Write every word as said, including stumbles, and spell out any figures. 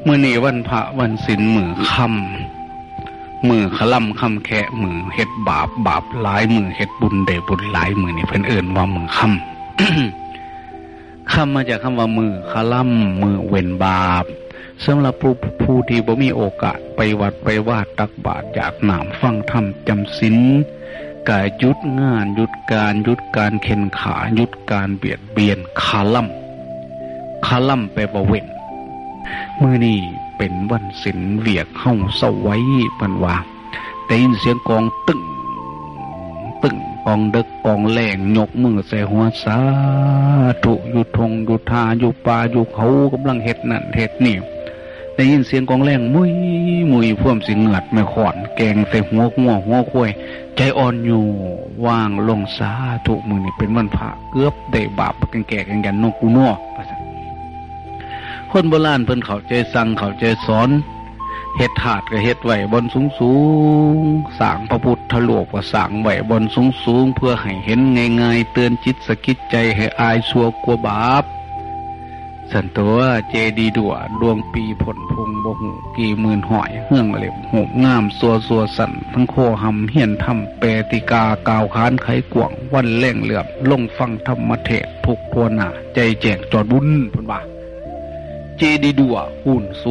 มื้อนี้วันพระวันศีลมื้อค่ำ มื้อคะลำค่ำแคะ มื้อเฮ็ดบาปบาปหลาย มื้อเฮ็ดบุญได้บุญหลาย มื้อนี้เพิ่นเอิ้นว่ามื้อค่ำ ค่ำมาจากคำว่ามื้อคะลำ มื้อเว้นบาป สำหรับผู้ ผู้ที่บ่มีโอกาสไปวัดไปวาตักบาตรหยาดน้ำฟังธรรมจำศีล ก็หยุดงานหยุดการ หยุดการเข็นขา หยุดการเบียดเบียน คะลำ คะลำแปลว่าเว้น มื้อนี้เป็นวันศีล เวียกเฮาเซาไว้ เพิ่นว่า ได้ยินเสียงกลองตึ้ง ตึ้ง กลองเดิกกลองแลง ยกมือใส่หัว สาธุ อยู่ท่งอยู่ท่า อยู่ป่าอยู่เขา กำลังเฮ็ดนั่นเฮ็ดนี่ ได้ยินเสียงกลองแลง มุย มุย พร้อมสิเหงือดแม่ข่อน แกงใส่หัวงัวหัวควาย ใจอ่อนโยน วางลง สาธุ มื้อนี้เป็นวันพระ เกือบได้บาป บักแก่งแก่งยันนกกูนัว ว่าซั่น คนโบราณเพิ่นเข้าใจสั่งเข้าใจสอน เฮ็ดธาตุก็เฮ็ดไว้บ่อนสูงๆ สร้างพระพุทธรูปก็สร้างไว้บ่อนสูงๆ เพื่อให้เห็นง่ายๆ เตือนจิตสะกิดใจให้อายชั่วกลัวบาป ซั่นตั๊ว เจดีย์ดั้วดวงปีพ่นพุง บ่ฮู้กี่หมื่นห้อย เฮืองเล็บฮูบงาม ซั่วซั่วซั่น ทั้งโคหำเฮียนธรรม แปติกากล่าวขานไขกว้าง วันแลงเหลื่อม ลงฟังธรรมเทศน์ ทุกทั่วหน้า ใจแจ้งจอดบุญ เพิ่นว่า เจดีย์ดั้วปูน